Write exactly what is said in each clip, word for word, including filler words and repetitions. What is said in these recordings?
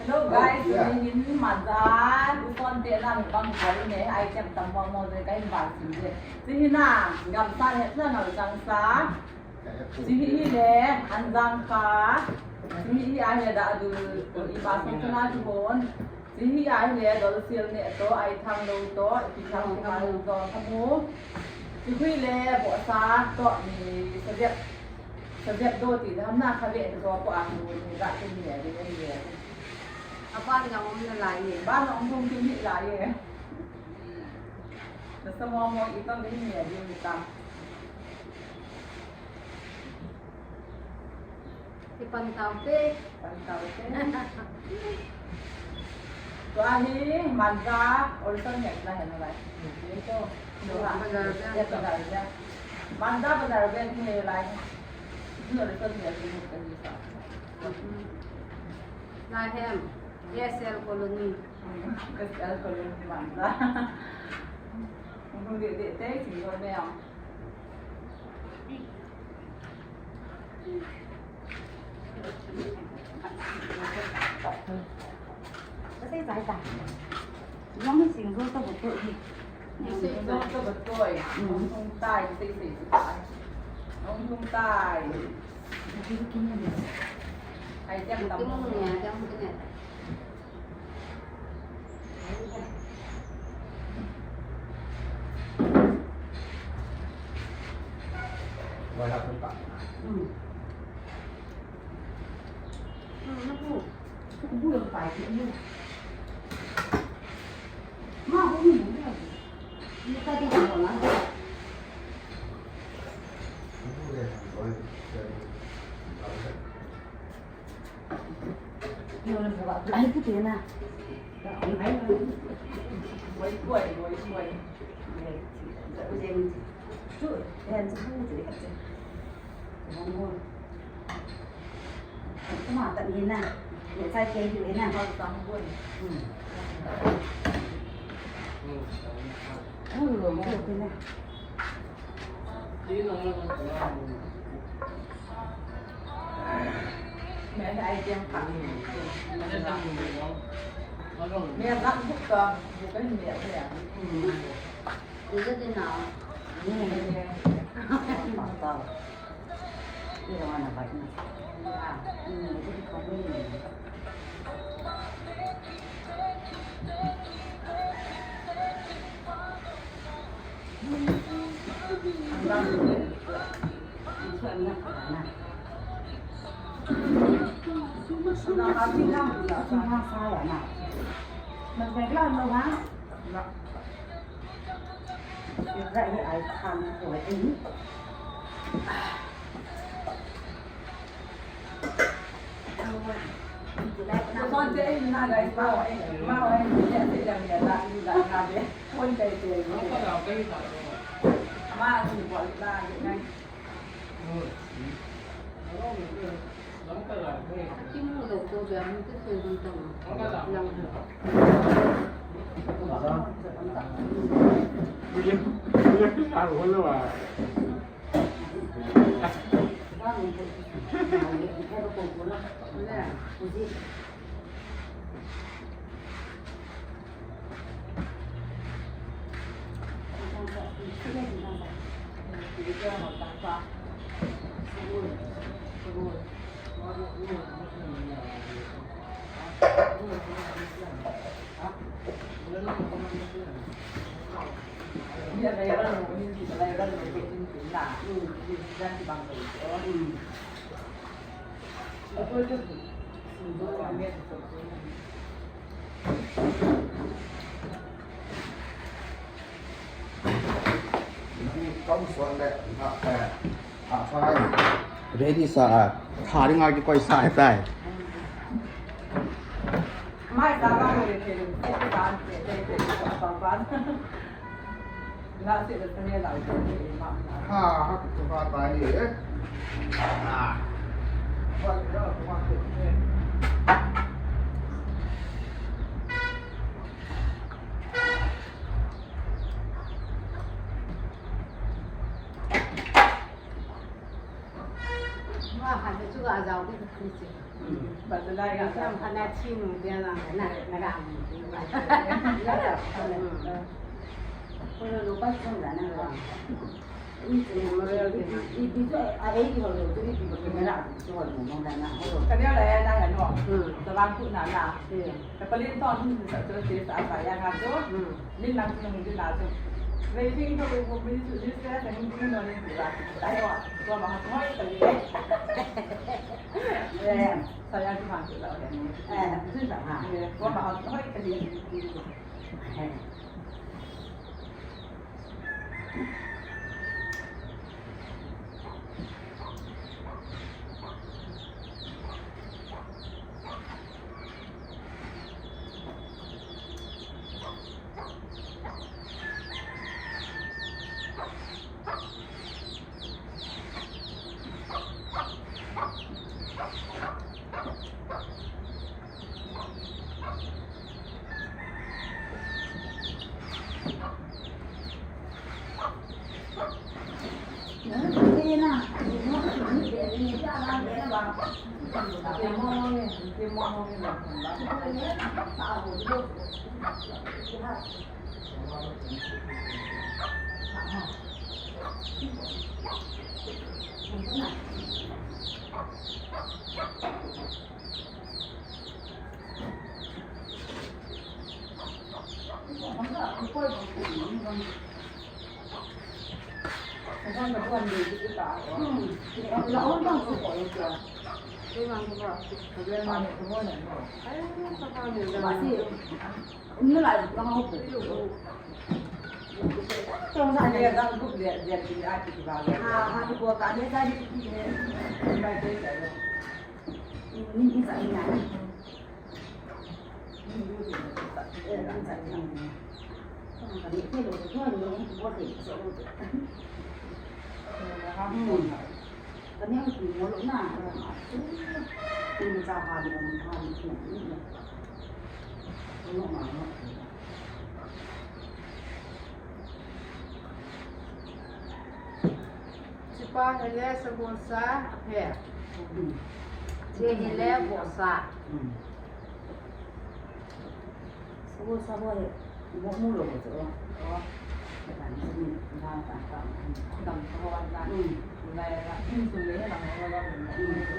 Hello guys, yeah. Tuni hin Manja, u son te na mi bang bol ne, item tam mo mo je kai bang sim je. Tuni na, gamsa het na ngal chang sa. Tuni hi le, anjang kha. Tuni hi a le da du, i ba song na du hon. Tuni hi a le dol sil ne to, ai thang lo to, i thang lo to, khamu. Tuni hi le, bo sa to ni, sa jep. Sa jep do ti, ham na kha le to ko a mu ni ga ti ni le ni le. Aban jong um nalai e. Ban jong um nalai e. Nasa mo mo itong ni ni ni ta. Ti pan tau te. Pan tau te. Tua hi Manja Olson het na het na lai. Tua. Bazar ben. Ya, bazar ben. Manja bazar ben ni lai. Ni Olson het ni kan ni sa. Lai hem. S L Colony. S L Colony Manja. Hung de de te si ho me. Ka sei sai ta. Long sing zo ta bo to hi. Sing zo ta bo to. Hung tai, sei sei. Hung tai. Ai, tiang tam. Tiang ni, tiang ni. Ai, ku te na. Ready sa, tha ding a kikoi sa tai. Mai sa ba ko le ke le, ke ba ke ke ke ba ba. Ha, ha, ha, ha, ha, ha. Ah. Wa, ha, ha, chu ga jao ke ni che. But the light got some kind of chin with their lamp, and I got Chupa hile samosa aphe. Che hile bosa. Samosa ho he. Mo mu lo bo cho. Dam ho na. Na ya na.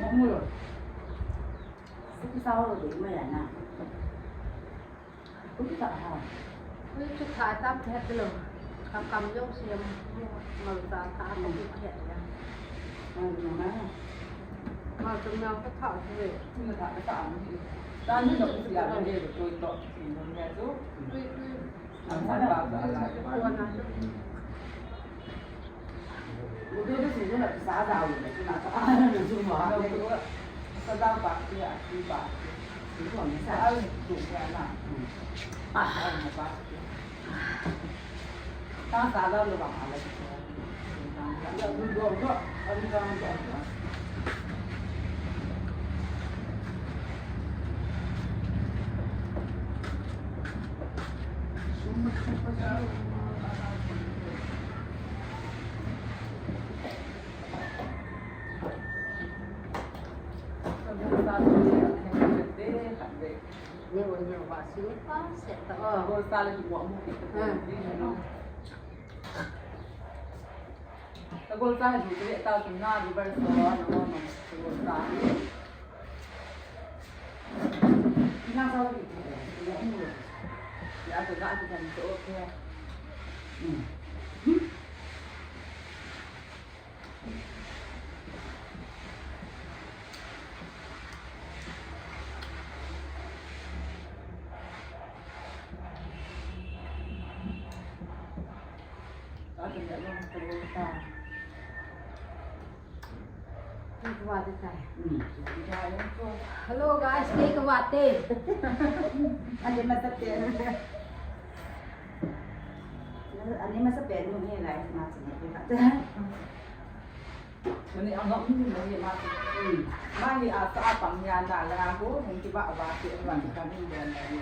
Mo mu lo. Siki sa ho lo de ma ya na. Ui, chu tha tam phet lo. Ka kam jong siam, mal ta tha ka pi phet ya. Mal chu mel ka tha chu ve. Ui, ui. Hello guys, cake kavate. Ani masa pen. Ani masa pen nu he guys, ma chini kavate. Mani ang ngam ni mani ma chini. Mani asa apang ya na la ko, hung kiba ba ke ma kan ni dan ni.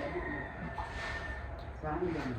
Sang dan.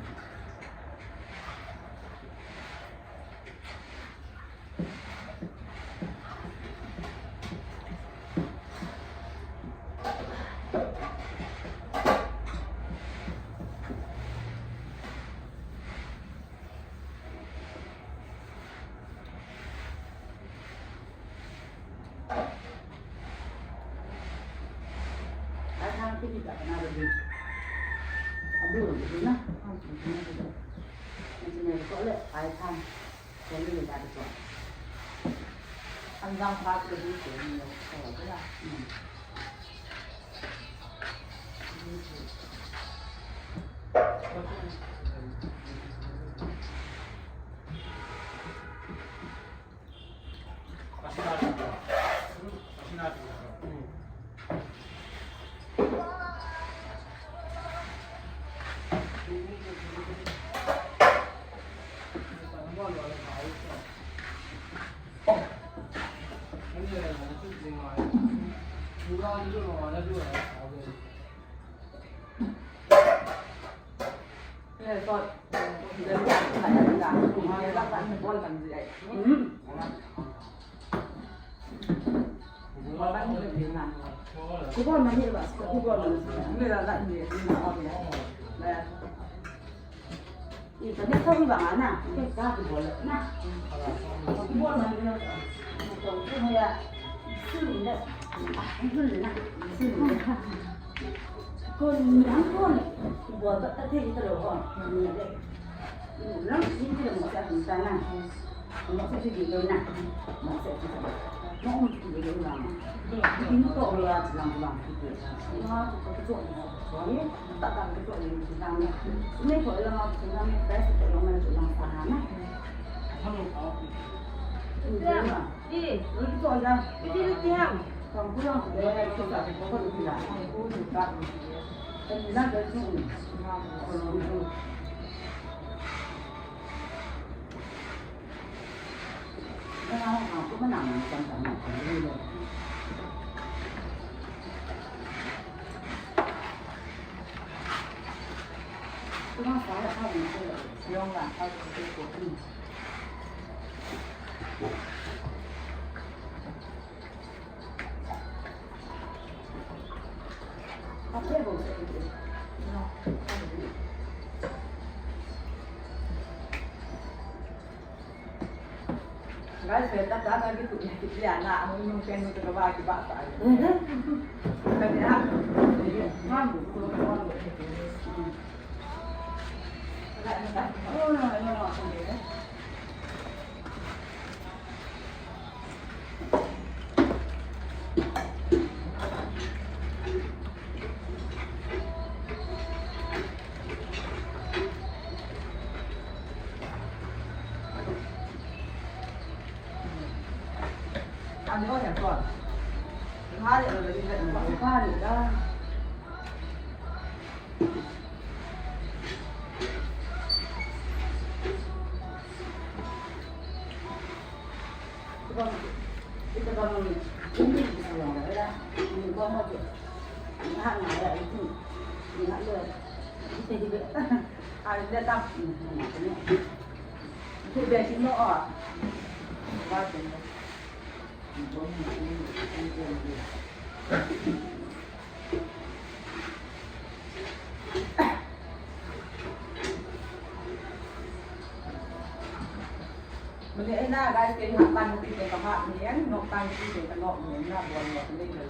Mane ina guys, kei ha pan ti ke ka ha ni en, no pan ti ke ka no ni na bol no ni ke.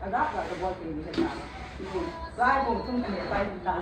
Ada ada ka bol ke ni ke na. Ni bai bol tum ke bai ta.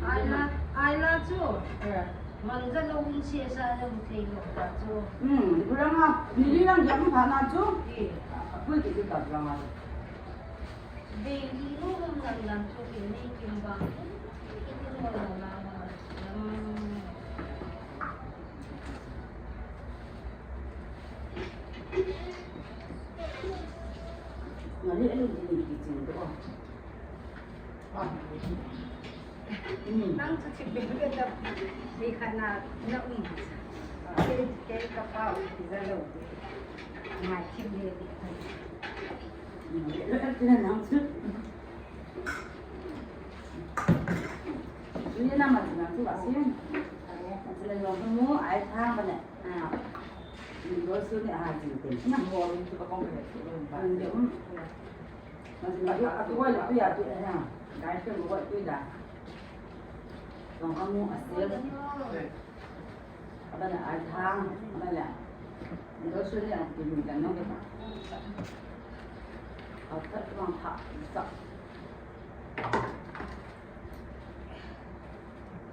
Ayla, Ayla chu. Eh. Manja lo un se sa lo thei lo ta chu. Hmm, kurang ha, ni lang jam pha na chu. Eh. Pui ki ta lang ha. Baby, no, no, no, no, no, no, no, no, no, no. Ngali, ani, ani, ki ching to. Ah. Hmm. Nang chu thip bel bel da, mi khat na, na um. Kei, kei ka pa um kija lou. Ngai thip bel bel. Hmm. Nang chu. Ni na ma na chu ba sin. Ni na yo mu ai tha ba ne. Ah. Ni lo su ni a ji te. Na ho ni chu ba kong ke. Ni de um. Atu, atu, atu, atu, eh, guys, atu, atu, da. Tong kamu asil. Abana athang, abana. Ito suri ang pili ka no kita. Atat mang tha, sa.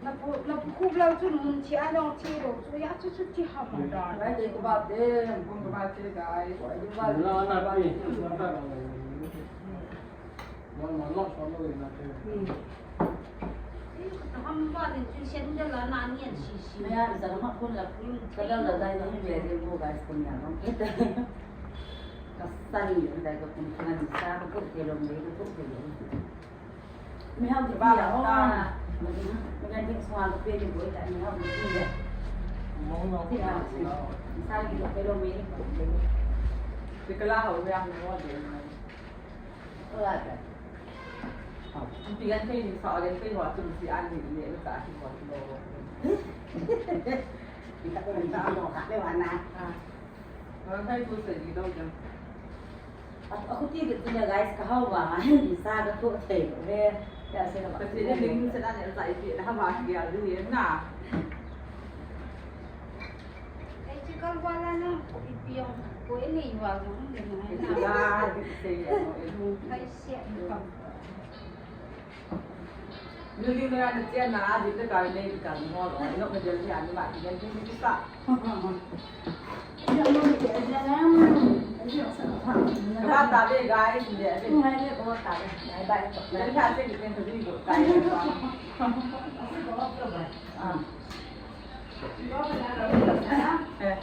Na pu, na pu khu lau chu mun chi a nong chi lo chu ya chu chu chi ham. Bai te ko ba te. Ko ba te dai. Ko ba. No, na pi. No, no, no, so no, na te. Hmm. Ham ba de chu sen de la na nian si si. Maya, zara ma kun la. Hmm. Ka la la dai ni ve de mo guys ko ni a no. Ka sa ni dai ko kun na ni sa ko ke lo me ko ke lo. Mi hao ki ba la, oh. Mi kan dik suan ko pe ni boi ta mi hao ki ya. Mong no. Ti a. Sa ki pe lo mi. Ti ka la hao ya mo de. Ko la ta. Ti kan pe ni sa kan pe wa tu si an ni ni ta ki wa lo. Ti ta ko ta mo ka le wa na. Ah. Kan pe tu se di do ja. A, a khuti kit chu le guys, ka hao vang a, hin sa ka thoh thei lou ve. Tia se ka ba. Ka ti le ling se na ne sa i ti na ba ki a du ye na. Ei chi kal ba la na, ko i piong, ko i nei va na, de na. Ka ti la, ki se ye no, e. Kai se ni kam. Building na na chen na, a building ka nei ka mo lo. Ino ka jal ni ani ma ki jal ni ki sa. Ka ba ta ve guys, ni de. Ni hai ni ko ta ve. Bye bye. Ni ka se ki ken to bi ko ta. Ah. Eh.